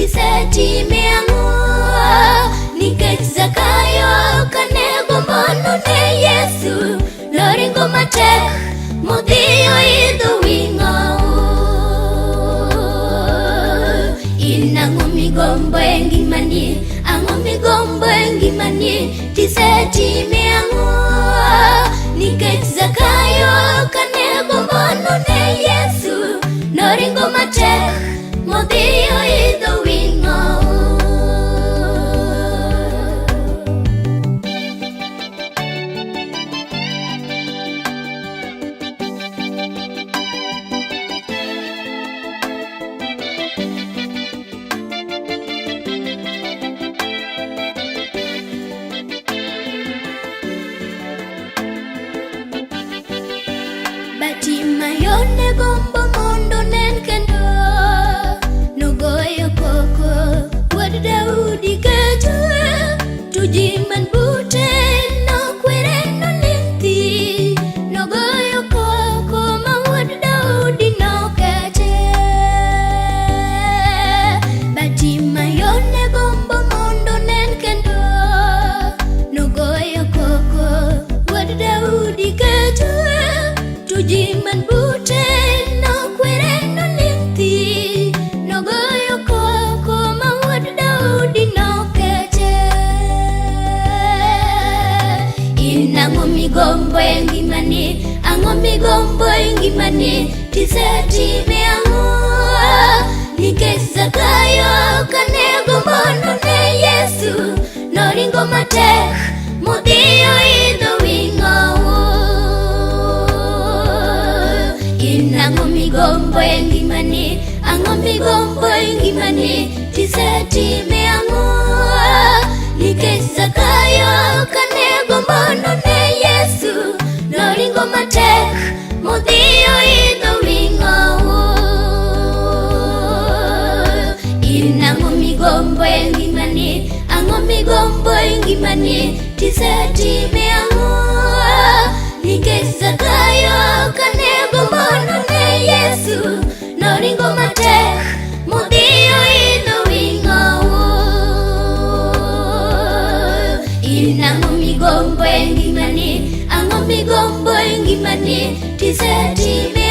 Tisetime ang'o? Nikech Zakayo kane gombo none Yesu, noringo matek modhi oidho wi ng'owu. In ang'o migombo e ngimani? Ang'o migombo e ngimani? Tisetime ang'o? Nikech Zakayo kane gombo none Yesu, noringo matek modhi oidho wi ng'owu. Batimayo ne gombo mondo onen kendo, nogoyo koko, "Wuod Daudi kecha." To ji man bute nokwere noling' thi. Nogoyo koko ma Wuod Daudi nokeche. Batimayo ne gombo mondo onen kendo, nogoyo koko, "Wuod Daudi kecha." To ji man bute nokwere noling' thi. Nogoyo koko ma Wuod Daudi nokeche. In ang'o migombo e ngimani? Ang'o migombo e ngimani? Tisetime ang'o? Nikech Zakayo kane gombo none Yesu, noringo matek modhi oidho wi ng'owu. In ang'o migombo e ngimani? Ang'o migombo e ngimani? Tisetime ang'o? Nikech Zakayo kane gombo none Yesu, noringo matek modhi oidho wi ng'owu. In ang'o migombo e ngimani? Ang'o migombo e ngimani? Tisetime ang'o? Nikech Zakayo kane gombo none Yesu, noringo matek modhi oidho wi ng'owu. In ang'o migombo e ngimani? Ang'o migombo e ngimani? Tisetime